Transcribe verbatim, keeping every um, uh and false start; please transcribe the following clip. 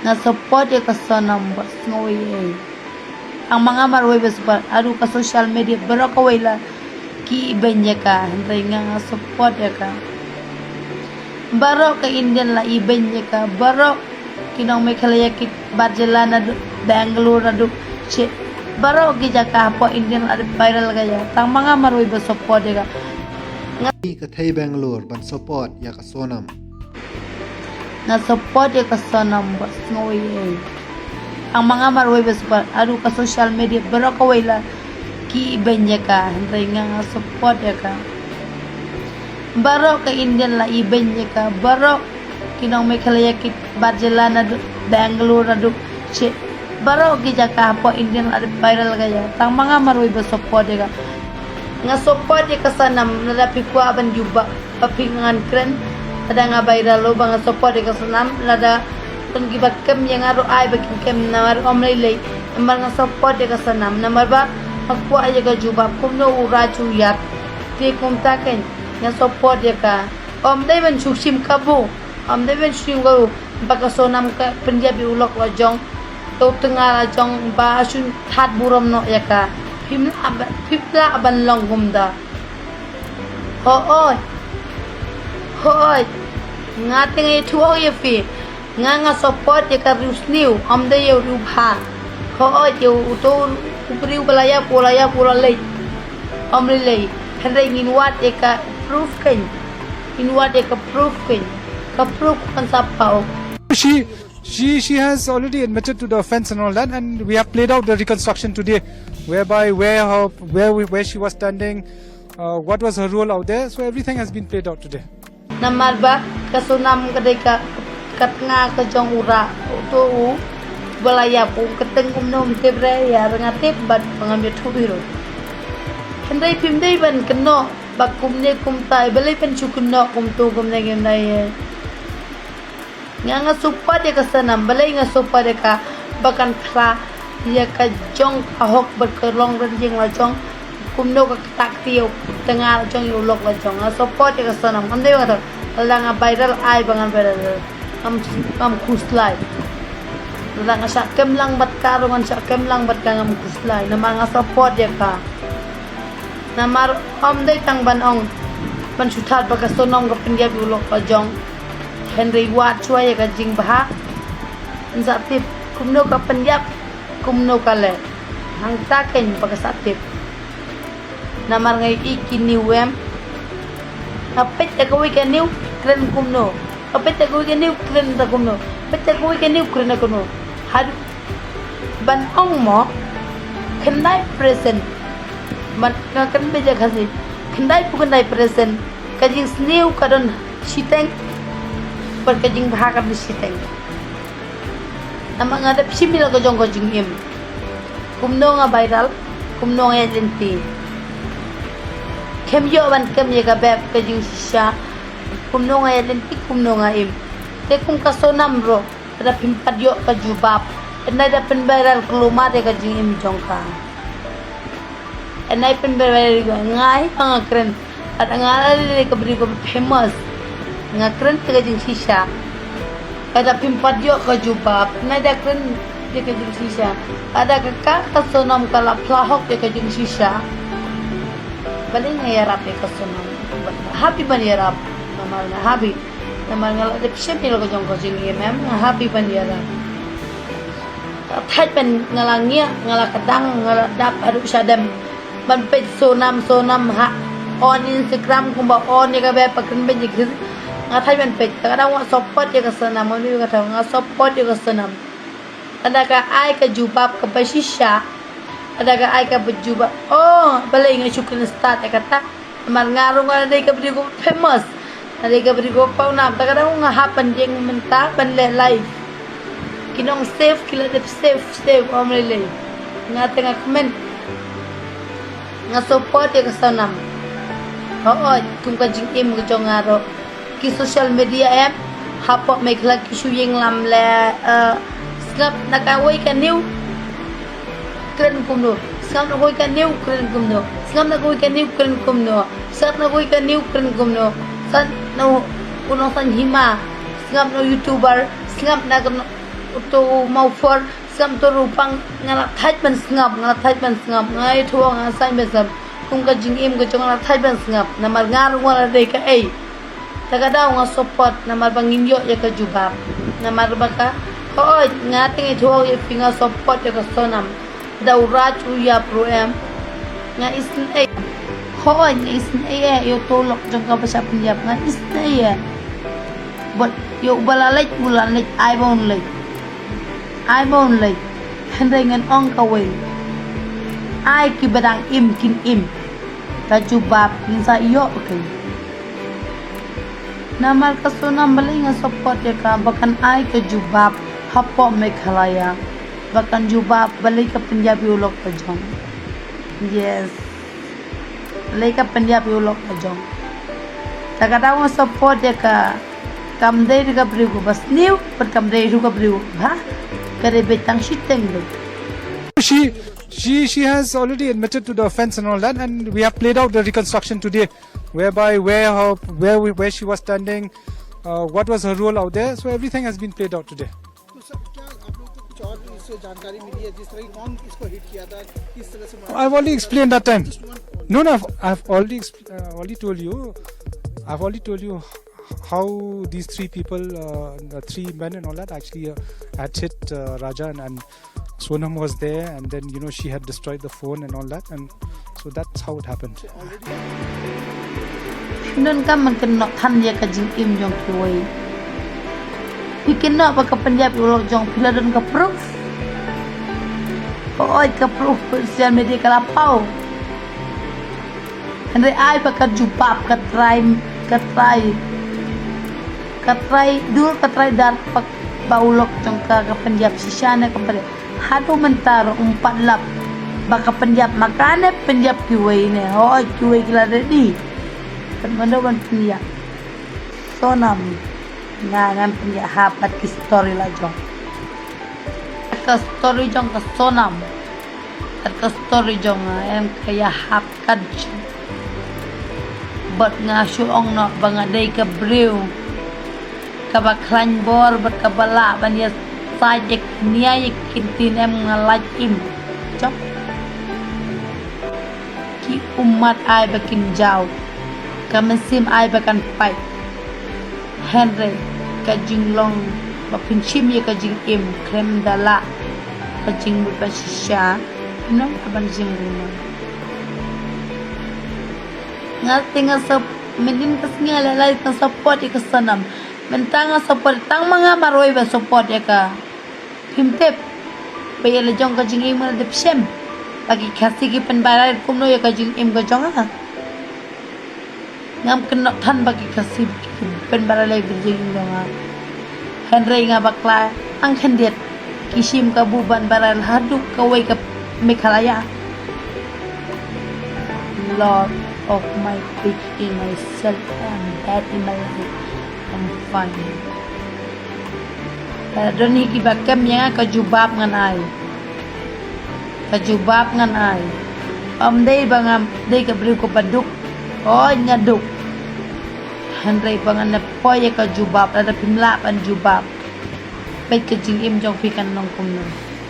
Nga support ïa ka Sonam bad sngew ei ei. Tang ma nga marwei ba support, haduh ka social media baroh kawei la ki ibeiñ ïa ka, hynrei nga nga support ïa ka. Baroh ka Indian la ibeiñ ïa ka, baroh ki nong Meghalaya ki bar jylla naduh Bangalore naduh shi, baroh ki jaka hapoh Indian la dep viral ka ïa. Tang ma nga marwei ba support ïa ka. Nga ka thei Bangalore ban support ïa ka Sonam. Nga support ïa ka Sonam bad sngew ei ei. Tang ma nga marwei ba support, haduh ka social media baroh kawei la ki ibeiñ ïa ka, hynrei nga nga support ïa ka. Baroh ka Indian la ibeiñ ïa ka, baroh ki nong Meghalaya ki bar jylla naduh Bangalore naduh shi, baroh ki jaka hapoh Indian la dep viral ka ïa. Tang ma nga marwei ba support ïa ka. Nga support ïa ka Sonam, lada phi kwah ban jubab ba phi ngan kren, lada nga viral lo ba nga support ïa ka Sonam, lada don kiba kem ïa nga ruh ai ba kin kem, namar ym lei lei, namar nga support ïa ka Sonam, namar ba nga kwah ïa ka jubab kumno u Raj u ïap. Te kumta keiñ nga support ïa ka. Ym dei ban shu shim kabu, ym dei ban shu shim kabu ba ka Sonam ka pynïap ïa u lok la jong, ïa u tnga la jong, ba shu thad burom noh ïa ka. Phim lah ba, phim lah ban long kumta. Hooid. Hooid. Nga te nga ïathuh ïa phi. Nga nga support ïa ka riewsniew, ym dei ïa u riewbha. Hooid, ïa uto u briew ba la ïap, u la ïap, u la leit. Ym lei lei. Hynrei ngin wad ïa ka proof keiñ. Ngin wad ïa ka proof keiñ. Ka proof kan sa paw. She, she, she has already admitted to the offense and all that, and we have played out the reconstruction today, whereby where her, where we, where she was standing, uh, what was her role out there. So everything has been played out today. Namar ba ka Sonam ka dei ka, ka tnga ka jong u Raj, uto u ba la ïap, u kyrteng kumno ym tip re, ïa nga tip bad ngam ïathuh hi ruh. Hynrei phim dei ban kynnoh ba kumne kumtai, balei ban shu kynnoh kumto kumne kumtai. Nga nga support ïa ka Sonam, balei nga support ïa ka, ba kan phla ïa ka jong ka hok bad ka long ryngkat la jong. Kumno ka kata kti ïa u tnga la jong, ïa u lok la jong. Nga support ïa ka Sonam, ngam dei ba nga thok. Lada nga viral ai ba ngan viral. Ngam, ngam khuslai. Lada nga shah kem lang bad ka ruh, ngan shah kem lang bad ka, ngam khuslai. Namar nga support ïa ka. Namar ym dei tang ban ong ban shu thad ba ka Sonam ka pynïap ïa u lok la jong. Hynrei wad shuwa ïa ka jingbha. Yn sa tip kumno ka pynïap, kumno ka leh. Hangta keiñ ba ka sa tip. Namar nga ïohi ki news em. Nga peit ïa kawei ka news kren kumno. Nga peit ïa kawei ka news kren da kumno. Peit ïa kawei ka news kren da kumno. Haduh ban ong mo, khyndai percent. Ban nga kren beit ïa Khasi, khyndai phew khyndai percent ka jingsniew ka don shiteng, bad ka jingbha ka don shiteng. Namar nga dep shim ïa la ka jong ka jingim. Kumno nga viral, kumno nga ïaid lynti. Khlem ïoh ban kem ïa ka bep ka jingshisha. Kumno nga ïaid lynti, kumno nga im. Te kum ka Sonam ruh, lada phim pat ïoh ka jubab, hynrei da pynviral kulmar ïa ka jingim jong ka. Hynrei pynviral ïa ka, nga hi ba nga kren. Lada nga la dei ka briew kaba famous, nga kren ïa ka jingshisha. Lada phim pat ïoh ka jubab, hynrei da kren ïa ka jingshisha. Lada ka, ka, ka Sonam ka la phla hok ïa ka jingshisha, balei nga ïarap ïa ka Sonam? Hap hi ban ïarap. Namar nga hap hi. Namar nga la dep shim ïa la ka jong ka jingim em, nga hap hi ban ïarap. Nga thait ban, nga la ngiah, nga la kdang, nga la dap haduh shadem ban peit Sonam, Sonam ha on Instagram kumba on ïa ka bep ba kren beit ïa ka. Nga thait ban peit, ka dang wat support ïa ka Sonam, nga dei ka thong, nga support ïa ka Sonam. Lada ka ai ka jubab kaba shisha, lada ka ai kaba jubab, oh, balei nga shu kren start ïa kata. Namar nga ruh nga dei ka briew kaba famous, nga dei ka briew kaba pawnam, te ka dang nga hap ban ïeng mynta ban leh live. Ki nong safe ki la dep safe, safe ym lei lei. Nga te nga kmen. Nga support ïa ka Sonam. Hooid, kum ka jingim ka jong nga ruh. Ki social media em, hapoh Meghalaya ki shu ïeng lam leh, eh, sngap na kawei ka news kren kumno, sngap na kawei ka news kren kumno, sngap na kawei ka news kren kumno, sngap na kawei ka news kren kumno, sngap na u, u nongsan hima, sngap na u YouTuber, sngap na kano, Uto u Mawphor, sngap uto u Rupang, nga la thait ban sngap, nga la thait ban sngap, nga ïathuh, nga sngap ban sngap. Kum ka jingim ka jong nga la thait ban sngap, namar nga ruh nga la dei kaei. Ta ka daw nga support, namar ba ngin ïoh ïa ka jubab. Namar ba ka, hooid, nga te nga ïathuh ïa phi nga support ïa ka Sonam. Da u Raj u ïap ruh em. Nga isynei. Hooid, nga isynei eh, ïa uto u lok jong ka ba shah pynïap, nga isynei eh. Bad ïa uba la leit, u la leit, ai ba un leit. Ai ba un leit. Hynrei ngan ong kawei. Ai kiba dang im kin im. Ka jubab ngin sa ïoh kein. Namar ka Sonam balei nga support ïa ka, ba kan ai ka jubab hapoh Meghalaya. Ba kan jubab balei ka pynïap ïa u lok ka jong. Yes. Balei ka pynïap ïa u lok ka jong. Ta ka daw nga support ïa ka. Kam dei ruh ka briew kaba sniew, bad kam dei ruh ka briew, ha? Ka dei beit tang shiteng beit. She, she, she has already admitted to the offense and all that, and we have played out the reconstruction today, whereby where her, where we, where she was standing, uh, what was her role out there. So everything has been played out today. तो सर, क्या आप लोग को कुछ और इससे जानकारी मिली है, जिस तरह की कौन इसको हिट किया था, किस तरह से? I've already explained that time. Just one point. No, no, I've, I've already exp- uh, already told you. I've already told you how these three people, uh, the three men and all that, actually, uh, had hit, uh, Raja, and, and Sonam was there, and then, you know, she had destroyed the phone and all that, and so that's how it happened. Phi don kam ban kynnoh than ïa ka jingim jong kiwei. Phi kynnoh ba ka pynïap ïa u lok jong phi, la don ka proof? Hooid, ka proof, social media ka la paw. Hynrei ai ba ka jubab, ka trai, ka trai, ka trai dur, ka trai dar, ba, ba u lok jong ka ka pynïap shisha ne ka pynïap. Haduh mynta ruh um pat lap ba ka pynïap ma ka ne pynïap kiwei ne. Hooid, kiwei ki la ready. Kan mano ban pynïap. Sonam, nga ngan pynïap hap bad ki story la jong. Ka story jong ka Sonam. Bad ka story jong nga em ka ïahap katto. Bad nga shu ong noh ba nga dei ka briew kaba khlaiñ bor bad kaba lah ban ïasaid ïa ki nia ïa ki ktien, em nga lait im. Jong ki ummat ai ba kin jaw, ka mynsiem ai ba kan pait. Hynrei ka jinglong ba pynshim ïa ka jingim khlem da lah ka jingmut ba shisha, nong ka ban jinglong. Nga te nga sap, mynnin ka sngi la la nga support ïa ka Sonam. Mynta nga support tang ma nga marwei ba support ïa ka. Phim tip ba ïa la jong ka jingim nga la dep shem ba ki Khasi ki pynbarai kumno ïa ka jingim ka jong nga. Ngam kynnoh than ba ki Khasi ki pynbarai ïa ka jingim jong nga. Hynrei nga bakla tang khyndiat ki shim kabu ban barai haduh kawei ka Meghalaya. Lord of my faith in myself, I am bad in my life. I'm fine. Lada don hi kiba kem ïa nga ka jubab ngan ai. Ka jubab ngan ai. Ym dei ba ngam dei ka briew kaba duk. Hooid nga duk. Hynrei ba ngan ïa poi ïa ka jubab lada phim lah ban jubab. Peit ka jingim jong phi kan long kumno.